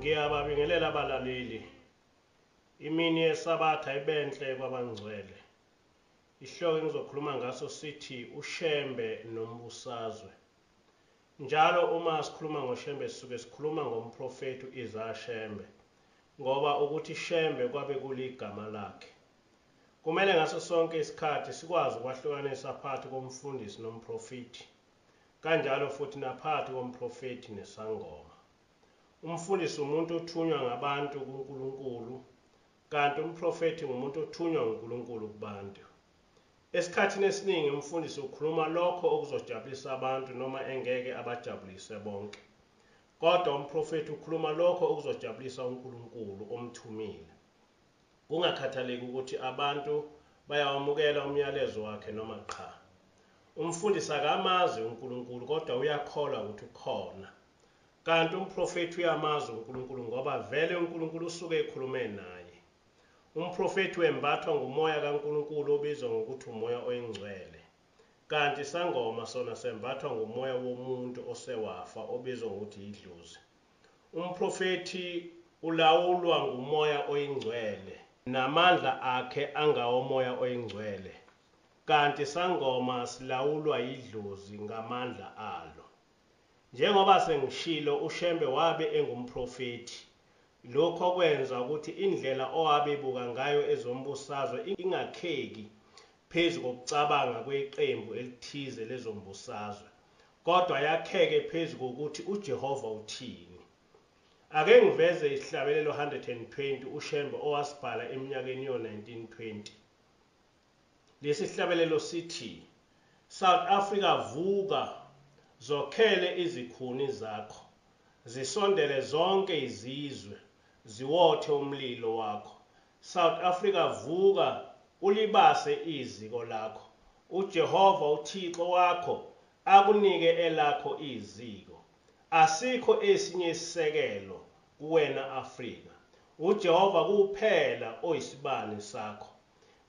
Ngiyababingelela abalaleli. Imini yeSabatha ibenhle kwabangcwele. Isihloko engizokhuluma ngaso sithi uShembe nombusazwe. Njalo uma sikhuluma ngoShembe sisuke sikhuluma ngomprofethi u-Isaiah Shembe ngoba ukuthi Shembe kwabe kuligama lakhe. Kumele ngaso sonke isikhathi sikwazi ukwahlukanisa phakathi komfundisi nomprofethi, kanjalo futhi naphakathi komprofethi nesangoma. Umfundisi umuntu othunywa ngabantu kuNkulunkulu, kanti umprofethi ngumuntu othunywa nguNkulunkulu kubantu. Esikhathini esiningi umfundisi ukhuluma lokho okuzojabulisa abantu noma engeke abajabulise bonke. Kodwa umprofethi ukhuluma lokho okuzojabulisa uNkulunkulu omthumile, kungakhathaleki ukuthi abantu bayawamukela umyalezo wakhe noma qha. Umfundisi akamazi uNkulunkulu kodwa uyakholwa ukuthi ukhona. Kanti umprofethi uyamazi uNkulunkulu ngoba vele uNkulunkulu usuke ekhulume naye. Umprofethi wembathwa ngumoya kaNkulunkulu obizwa ngokuthi umoya oyingcwele. Kanti isangoma sona sembathwa ngumoya womuntu osewafa obizwa ngokuthi yidlozi. Umprofethi ulawulwa ngumoya oyingcwele namandla akhe angawomoya oyingcwele. Kanti isangoma silawulwa yidlozi ngamandla alo. Njengoba sengishilo uShembe wabe engumprofethi, lokhu okwenza ukuthi indlela owabe ebuka ngayo ezombusazwe ingakheki phezu kokucabanga kweqembu elithize lezombusazwe, kodwa yakheke phezu kokuthi uJehova uthini. Ake ngiveze isihlabelelo 120 uShembe owasibhala eminyakeni yo-1920. Lesi sihlabelelo sithi, South Africa vuka, zokhele izikhuni zakho, zisondele zonke izizwe, ziwothe umlilo wakho. South Africa vuka, ulibase iziko lakho, uJehova uThixo wakho akunike elakho iziko. Asikho esinye isisekelo kuwena Afrika, uJehova kuphela oyisibani sakho.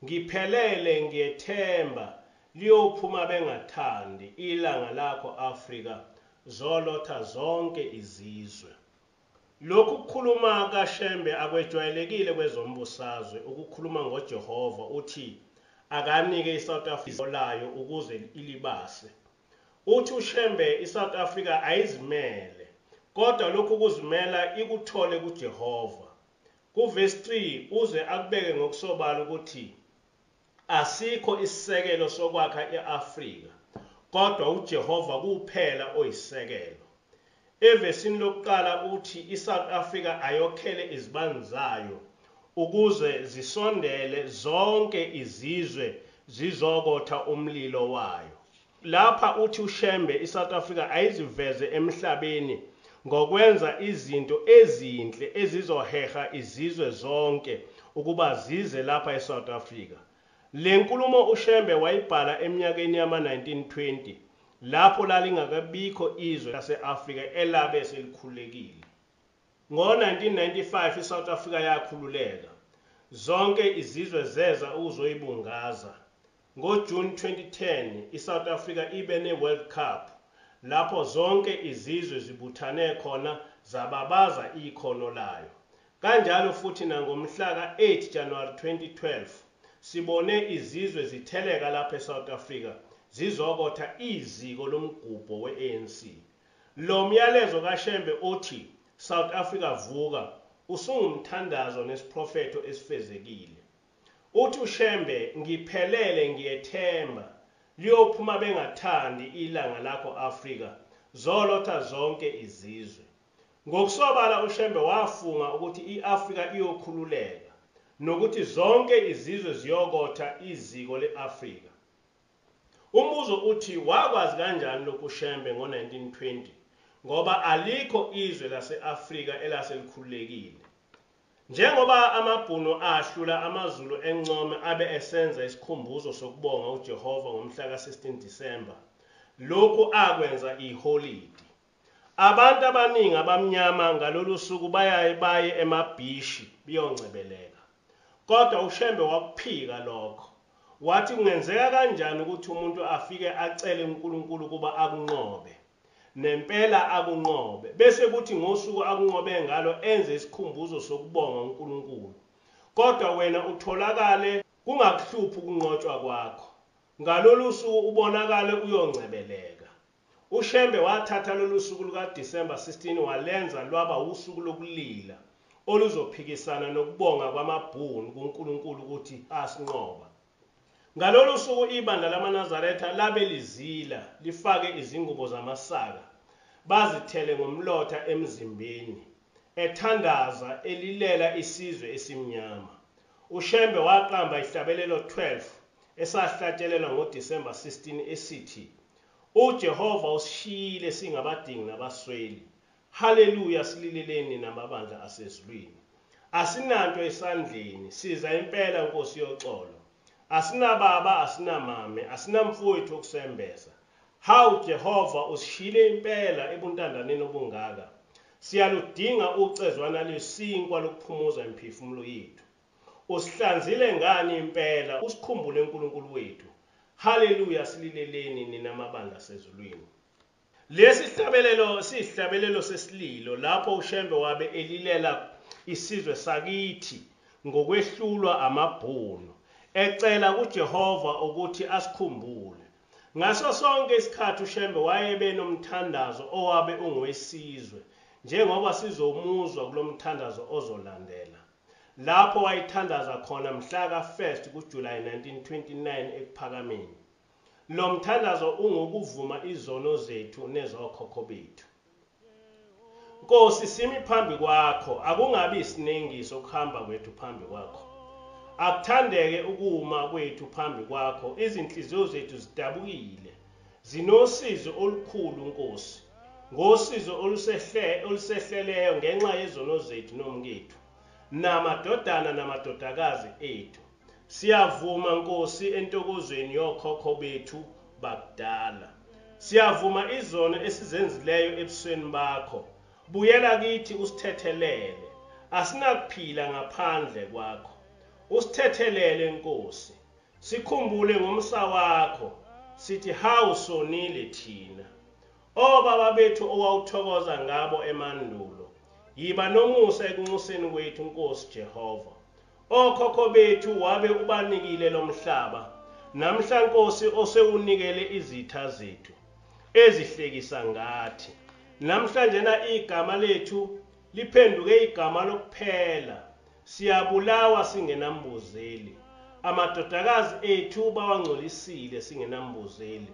Ngiphelele ngiyethemba liyophuma bengathandi ilanga lakho Afrika zolotha zonke izizwe. Lokhu kukhuluma kaShembe akwejwayelekile kwezombusazwe ukukhuluma ngoJehova uthi akanike iSouth Africa layo ukuze ilibase. Uthi uShembe iSouth Africa ayizimele kodwa lokhu kuzimela ikuthole kuJehova. Kuvesi 3 uze akubeke ngokusobala ukuthi asikho isisekelo sokwakha i-Afrika kodwa uJehova kuphela oyisisekelo. Evesini lokuqala uthi iSouth Africa ayokhele izibani zayo ukuze zisondele zonke izizwe zizokotha umlilo wayo. Lapha uthi uShembe iSouth Africa ayiziveze emhlabeni ngokwenza izinto ezinhle ezizoheha izizwe zonke ukuba zize lapha eSouth Africa. Le nkulumo uShembe wayibhala eminyakeni yama-1920 lapho lalingakabikho izwe lase-Afrika elabe selikhululekile. Ngo-1995 iSouth Africa yakhululeka, zonke izizwe zeza ukuzoyibungaza. NgoJune 2010 iSouth Africa ibe ne-World Cup lapho zonke izizwe zibuthane khona zababaza ikhono layo. Kanjalo futhi nangomhla ka-8 January 2012 sibone izizwe zitheleka lapha eSouth Africa zizokotha iziko lomgubho we-ANC. Lo myalezo kaShembe othi South Africa vuka usungumthandazo nesiprofetho esifezekile. Uthi uShembe ngiphelele ngiyethemba liyophuma bengathandi ilanga lakho Afrika zolotha zonke izizwe. Ngokusobala uShembe wafunga ukuthi i-Afrika iyokhululeka nokuthi zonke izizwe ziyokotha iziko le-Afrika. Umbuzo uthi wakwazi kanjani lokhu uShembe ngo-1920 ngoba alikho izwe lase-Afrika elaselikhululekile. Njengoba amaBhunu ahlula amaZulu eNcome abe esenza isikhumbuzo sokubonga uJehova ngomhla ka-16 Disemba, lokhu akwenza iholidi. Abantu abaningi abamnyama ngalolu suku bayaye baye emabhishi beyongcebeleka. Kodwa uShembe wakuphika lokho. Wathi kungenzeka kanjani ukuthi umuntu afike acele uNkulunkulu ukuba akunqobe. Nempela akunqobe. Bese kuthi ngosuku akunqobe ngalo enze isikhumbuzo sokubonga uNkulunkulu. Kodwa wena utholakale kungakuhluphi ukunqotshwa kwakho. Ngalolu suku ubonakale uyongcebeleka. UShembe wathatha lolu suku lukaDisemba 16 walenza lwaba wusuku lokulila oluzophikisana nokubonga kwamaBhunu kuNkulunkulu ukuthi asinqoba. Ngalolu suku ibandla lamaNazaretha labe lizila, lifake izingubo zamasaka, bazithele ngomlotha emzimbeni, ethandaza elilela isizwe esimnyama. UShembe waqamba iSihlabelelo 12 esahlatshelelwa ngoDisemba 16 esithi, UJehova usishiyile singabadingi nabasweli. Haleluya silileleni nina mabandla asezulwini. Asinanto esandleni, siza impela Nkosi yoxolo. Asinababa asinamame, asinamfowethu wokusembesa. Hawu Jehova usishiyile impela ebuntandaneni obungaka. Siyaludinga ucezwana lwesinkwa lokuphumuza imiphefumulo yethu. Usihlanzile ngani impela, usikhumbule Nkulunkulu wethu. Haleluya silileleni nina mabandla asezulwini. Lesi sihlabelelo siyisihlabelelo sesililo lapho uShembe wabe elilela isizwe sakithi ngokwehlulwa amaBhunu, ecela kuJehova ukuthi asikhumbule. Ngaso sonke isikhathi uShembe wayebe nomthandazo owabe ungowesizwe njengoba sizomuzwa kulomthandazo ozolandela, lapho wayethandaza khona mhlaka first kuJuly 1929 eKuphakameni. Lo mthandazo ungokuvuma izono zethu nezokhokho bethu. Nkosi, simi phambi kwakho, akungabi isinengiso ukuhamba kwethu phambi kwakho. Akuthandeke ukuma kwethu phambi kwakho, izinhliziyo zethu zidabukile, zinosizi olukhulu, Nkosi, ngosizi olusehleleyo ngenxa yezono zethu nomkethu, namadodana namadodakazi ethu. Siyavuma Nkosi entokozweni yokhokho bethu bakudala. Siyavuma izono esizenzileyo ebusweni bakho. Buyela kithi usithethelele. Asinakuphila ngaphandle kwakho. Usithethelele Nkosi. Sikhumbule ngomsa wakho. Sithi hawu sonile thina. Obaba bethu owawuthokoza ngabo emandulo. Yiba nomusa ekunxuseni kwethu Nkosi Jehova. Okhokho bethu wabe ubanikile lomhlaba, namhla Nkosi osewunikele izitha zethu, ezihlekisa ngathi. Namhlanjena igama lethu liphenduke igama lokuphela, siyabulawa singenambuzeli. Amadodakazi ethu bawangcolisile singenambuzeli.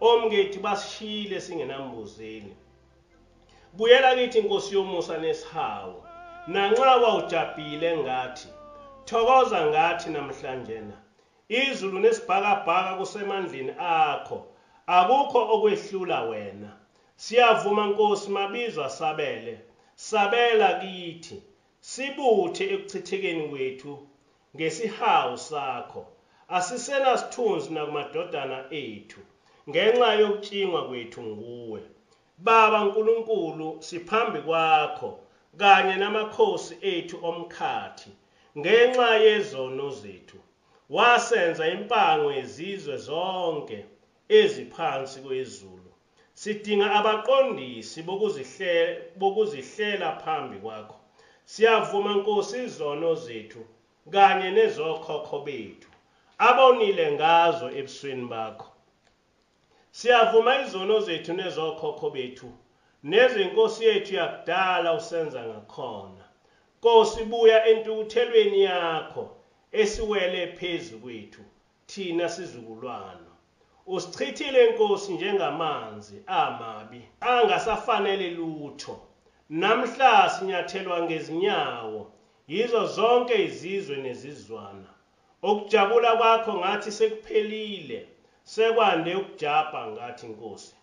Omkethu basishiyile singenambuzeli. Buyela kithi Nkosi yomusa nesihawu, nanxa wawujabhile ngathi, thokoza ngathi namhlanjena. Izulu nesibhakabhaka kusemandleni akho, akukho okwehlula wena. Siyavuma Nkosi mabizwa sabele, sabela kithi, sibuthe ekuchithekeni kwethu ngesihawu sakho. Asisenasithunzi nakumadodana ethu ngenxa yokutshingwa kwethu nguwe. Baba Nkulunkulu siphambi kwakho kanye namakhosi ethu omkhathi ngenxa yezono zethu. Wasenza impango yezizwe zonke eziphansi kwezulu. Sidinga abaqondisi bokuzihlela phambi kwakho. Siyavuma Nkosi izono zethu kanye nezokhokho bethu abonile ngazo ebusweni bakho. Siyavuma izono zethu nezokhokho bethu nezenkosi yethu yakudala uSenzangakhona. Nkosi buya entukuthelweni yakho esiwele phezu kwethu thina sizukulwano. Usichithile Nkosi njengamanzi amabi angasafanele lutho. Namhla sinyathelwa ngezinyawo yizo zonke izizwe nezizwana. Ukujabula kwakho ngathi sekuphelile, sekwande ukujabha ngathi Nkosi.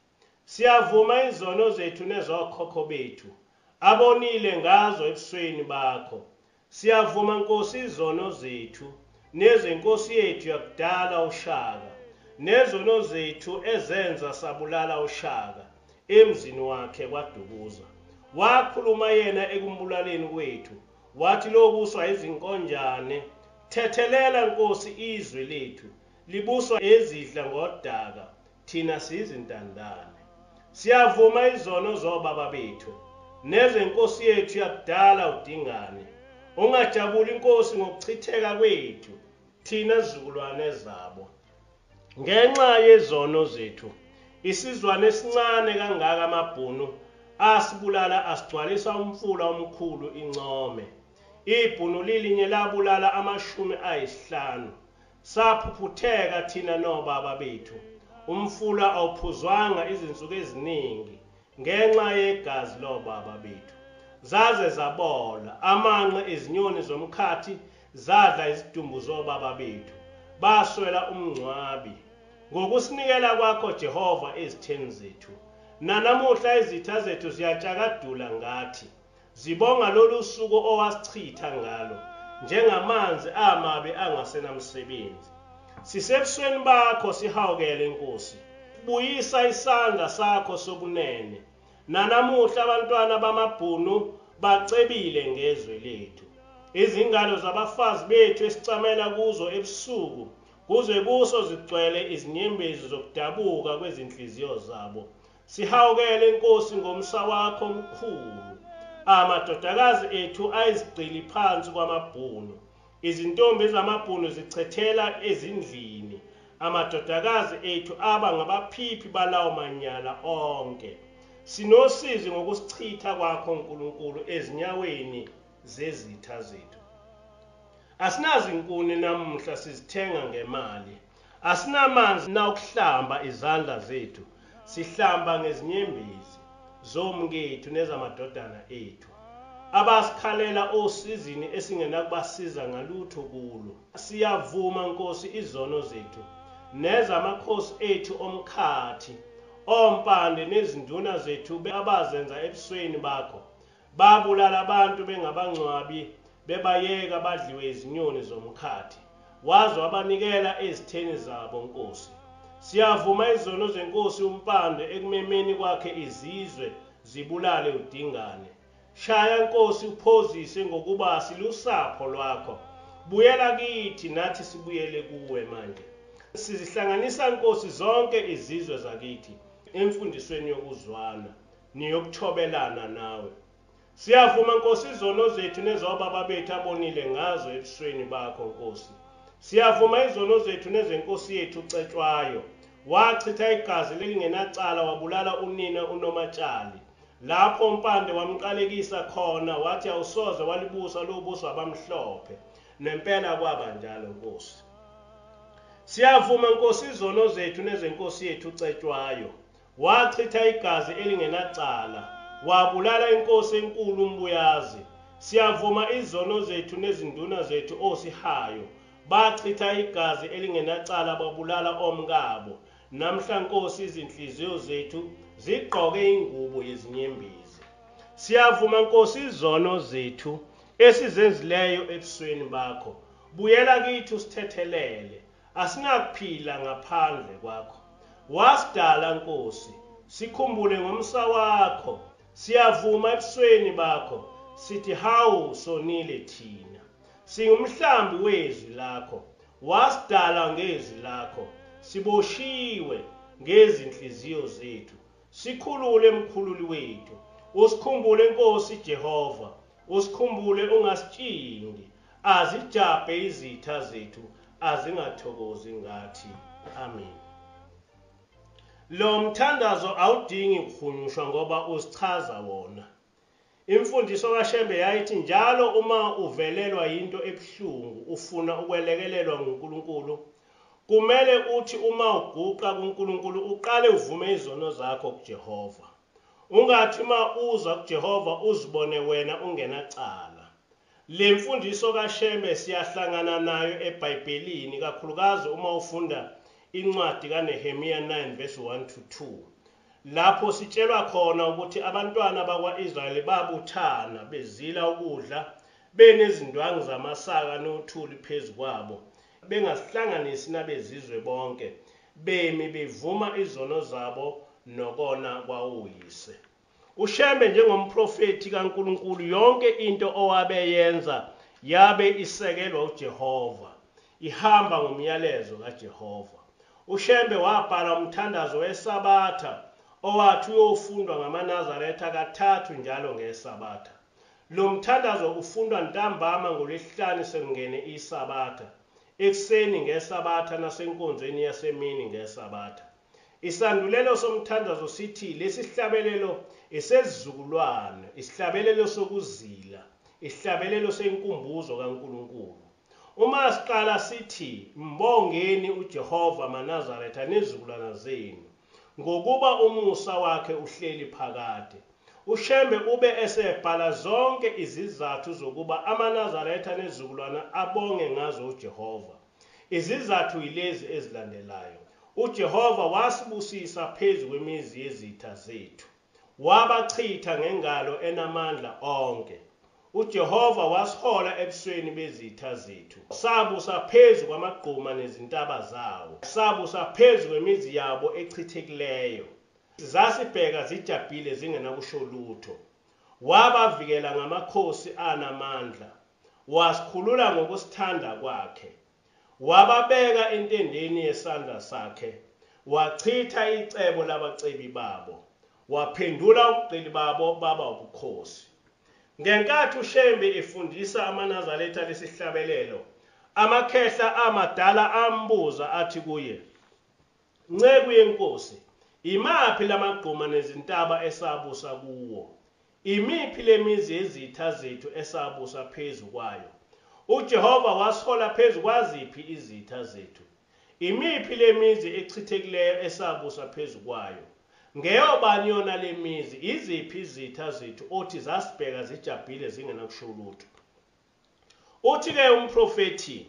Siyavuma izono zethu nezokhokho bethu, abonile ngazo ebusweni bakho. Siyavuma Nkosi izono zethu nezenkosi yethu yakudala uShaka, nezono zethu ezenza sabulala uShaka emzini wakhe kwaDukuza. Wakhuluma yena ekumbulaleni kwethu, wathi lobuswa izinkonjane. Thethelela Nkosi izwe lethu, libuswa ezidla ngodaka, thina siyizintandane. Siyavuma izono zobaba bethu nezenkosi yethu yakudala uDingane. Ungajabuli Nkosi ngokuchitheka kwethu thina zizukulwane zabo. Ngenxa yezono zethu isizwana esincane kangaka amaBhunu asibulala asigcwalisa umfula omkhulu iNcome. Ibhunu lilinye labulala amashumi ayisihlanu. Saphuphutheka thina nobaba bethu. Umfula awuphuzwanga izinsuku eziningi ngenxa yegazi lobaba bethu. Zaze zabola amanqe izinyoni zomkhathi zadla izidumbu zobaba bethu. Baswela umngcwabi. Ngokusinikela kwakho Jehova ezitheni zethu. Nanamuhla izitha zethu ziyatshakadula ngathi. Zibonga lolu suku owasichitha ngalo njengamanzi amabi angasenamsebenzi. Sisebusweni bakho sihawukele Nkosi. Buyisa isandla sakho sokunene. Nanamuhla abantwana bamaBhunu bacebile ngezwe lethu. Izingalo zabafazi bethu esicamela kuzo ebusuku kuze kuso zigcwele izinyembezi zokudabuka kwezinhliziyo zabo. Sihawukele Nkosi ngomsa wakho omkhulu. Amadodakazi ethu ayizigqili phansi kwamaBhunu. Izintombi zamaBhunu zichethela ezindlini. Amadodakazi ethu aba ngabaphiphi balawo manyala onke. Sinosizi ngokusichitha kwakho Nkulunkulu ezinyaweni zezitha zethu. Asinazinkuni namuhla sizithenga ngemali. Asinamanzi nawukuhlamba izandla zethu. Sihlamba ngezinyembezi zomkethu nezamadodana ethu. Abasikhalela osizini esingenakubasiza ngalutho kulo. Siyavuma Nkosi izono zethu nezamakhosi ethu omkhathi, ompande nezinduna zethu abazenza ebusweni bakho. Babulala abantu bengabangcwabi bebayeka badliwe izinyoni zomkhathi. Waze wabanikela ezitheni zabo Nkosi. Siyavuma izono zenkosi uMpande ekumemeni kwakhe izizwe zibulale uDingane. Shaya Nkosi uphozise ngokuba silusapho lwakho. Buyela kithi nathi sibuyele kuwe manje. Sizihlanganisa Nkosi zonke izizwe zakithi emfundisweni yokuzwana neyokuthobelana nawe. Siyavuma Nkosi izono zethu nezobaba bethu abonile ngazo ebusweni bakho Nkosi. Siyavuma izono zethu nezenkosi yethu uCetshwayo. Wachitha igazi lelingenacala wabulala unina uNomatshali. Lapho uMpande wamqalekisa khona wathi awusoze walibusa lobuso abamhlophe. Nempela kwaba njalo Nkosi. Siyavuma Nkosi izono zethu nezenkosi yethu uCetshwayo. Wachitha igazi elingenacala, wabulala inkosi enkulu uMbuyazi. Siyavuma izono zethu nezinduna zethu oSihayo. Bachitha igazi elingenacala babulala omkabo. Namhla Nkosi izinhliziyo zethu zigqoke ingubo yezinyembezi. Siyavuma Nkosi izono zethu esizenzileyo ebusweni bakho. Buyela kithi usithethelele. Asinakuphila ngaphandle kwakho. Wasidala Nkosi, sikhumbule ngomsa wakho. Siyavuma ebusweni bakho, sithi hawu sonile thina. Singumhlambi wezwi lakho, wasidala ngezwi lakho. Siboshiwe ngezinhliziyo zethu. Sikhulule mkhululi wethu. Usikhumbule Nkosi Jehova, usikhumbule ungasitshingi. Azijabhe izitha zethu, azingathokozi ngathi. Amen. Lo mthandazo awudingi kuhunyushwa ngoba uzichaza wona. Imfundiso kaShembe yayithi njalo uma uvelelwa yinto ebuhlungu ufuna ukwelekelelwa nguNkulunkulu, kumele uthi uma uguqa kuNkulunkulu uqale uvume izono zakho kuJehova. Ungathi uma uza kuJehova uzibone wena ungenacala. Le mfundiso kaShembe siyahlangana nayo eBhayibhelini kakhulukazi uma ufunda incwadi kaNehemiya 9 verse 1 to 2. Lapho sitshelwa khona ukuthi abantwana bakwa-Israyeli babuthana bezila ukudla benezindwangu zamasaka nothuli phezu kwabo, bengazihlanganisi nabezizwe bonke, bemi bevuma izono zabo nokona kwawoyise. UShembe njengomprofethi kaNkulunkulu yonke into owabe yenza yabe isekelwa uJehova, ihamba ngomyalezo kaJehova. UShembe wabhala umthandazo weSabatha owathi uyofundwa ngamaNazaretha kathathu njalo ngeSabatha. Lo mthandazo ufundwa ntambama ngoLwesihlanu sekungene iSabatha, ekuseni ngeSabatha nasenkonzweni yasemini ngeSabatha. Isandulelo somthandazo sithi lesi sihlabelelo esezizukulwane, isihlabelelo sokuzila, isihlabelelo senkumbuzo kaNkulunkulu. Uma siqala sithi, Mbongeni uJehova maNazaretha nezizukulwana zenu, ngokuba umusa wakhe uhleli phakade. UShembe ube esebhala zonke izizathu zokuba amaNazaretha nezizukulwana abonge ngazo uJehova. Izizathu yilezi ezilandelayo, UJehova wasibusisa phezu kwemizi yezitha zethu, wabachitha ngengalo enamandla onke. UJehova wasihola ebusweni bezitha zethu, sabusa phezu kwamagquma nezintaba zawo, sabusa phezu kwemizi yabo echithekileyo. Zasibheka zijabhile zingenakusho lutho. Wabavikela ngamakhosi anamandla, wasikhulula ngokusithanda kwakhe. Wababeka entendeni yesandla sakhe, wachitha icebo labacebi babo, waphendula ubugqili babo baba ubukhosi. Ngenkathi uShembe efundisa amaNazaretha lesihlabelelo, amakhehla amadala ambuza athi kuye, Nceku yeNkosi, imaphi lamagquma nezintaba esabusa kuwo? Imiphi lemizi yezitha zethu esabusa phezu kwayo? UJehova wasihola phezu kwaziphi izitha zethu? Imiphi lemizi echithekileyo esabusa phezu kwayo? Ngeyobani yona lemizi, iziphi izitha zethu othi zasibheka zijabhile zingenakusho lutho? Uthi-ke uMprofethi,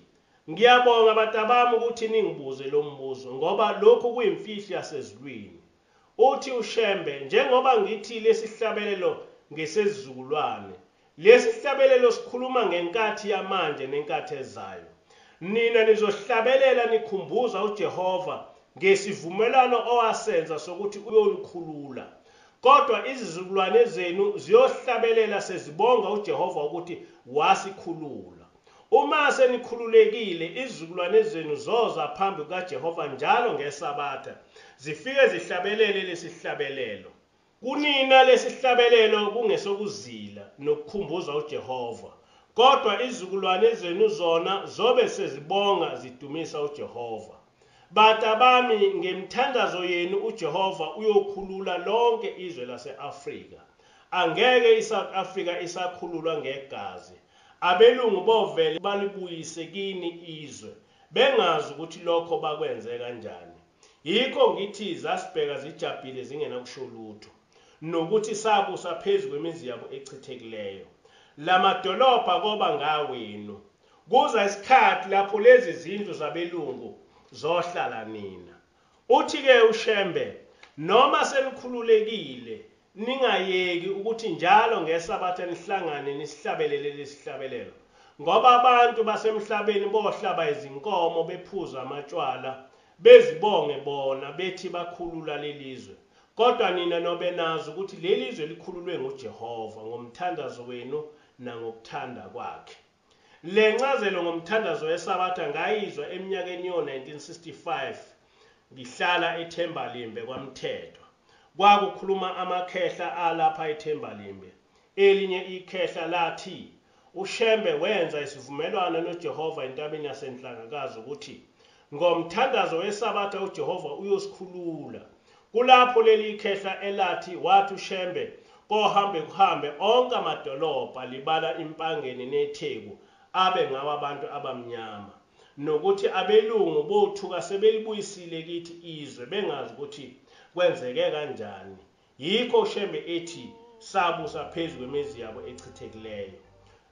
Ngiyabonga bantabami ukuthi ningibuze lo mbuzo ngoba lokhu kuyimfihlo yasezulwini. Uthi uShembe, Njengoba ngithi lesihlabelelo ngesezizukulwane, lesihlabelelo sikhuluma ngenkathi yamanje nenkathi ezayo. Nina nizohlabelela nikhumbuza uJehova ngesivumelwano owasenza sokuthi uyonikhulula. Kodwa izizukulwane zenu ziyohlabelela sezibonga uJehova ukuthi wasikhulula. Uma senikhululekile, izizukulwane zenu zoza phambi kukaJehova njalo ngeSabatha, zifike zihlabelele lesihlabelelo. Kunina lesihlabelelo kungesokuzila nokukhumbuza uJehova, kodwa izizukulwane zenu zona zobe sezibonga zidumisa uJehova. Bantabami, ngemithandazo yenu uJehova uyokhulula lonke izwe lase-Afrika. Angeke iSouth Africa isakhululwa ngegazi. Abelungu bovele balibuyise kini izwe, bengazi ukuthi lokho bakwenze kanjani. Yikho ngithi zasibheka zijabhile zingenakusho lutho. Nokuthi sabusa phezu kwemizi yabo echithekileyo. Lamadolobha koba ngawenu. Kuza isikhathi lapho lezi zindlu zabelungu zohlala nina. Uthi-ke uShembe, noma senikhululekile, ningayeki ukuthi njalo ngeSabatha nihlangane nisihlabelele lesihlabelelo, ngoba abantu basemhlabeni bohlaba izinkomo bephuze amatshwala, bezibonge bona bethi bakhulula lelizwe, kodwa nina nobe nazi ukuthi lelizwe likhululwe nguJehova ngomthandazo wenu nangokuthanda kwakhe. Le ncazelo ngomthandazo weSabatha ngayizwa eminyakeni yo-1965 ngihlala eThembalimbe kwaMthethwa. Kwakukhuluma amakhehla alapha eThembalimbe. Elinye ikhehla lathi uShembe wenza isivumelwano noJehova entabeni yaseNhlangakazi ukuthi ngomthandazo weSabatha uJehova uyosikhulula. Kulapho leli khehla elathi wathi uShembe kohambe kuhambe onke amadolobha libala iMpangeni neTheku abe ngawabantu abamnyama. Nokuthi abelungu bothuka sebelibuyisile kithi izwe bengazi ukuthi kwenzeke kanjani. Yikho uShembe ethi sabusa phezu kwemizi yabo echithekileyo.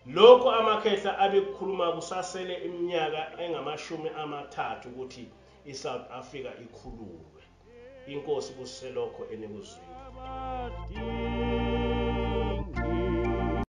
Lokhu amakhehla abekukhuluma kusasele iminyaka engamashumi amathathu ukuthi iSouth Africa ikhululwe. INkosi ibusise lokho enikuzwile.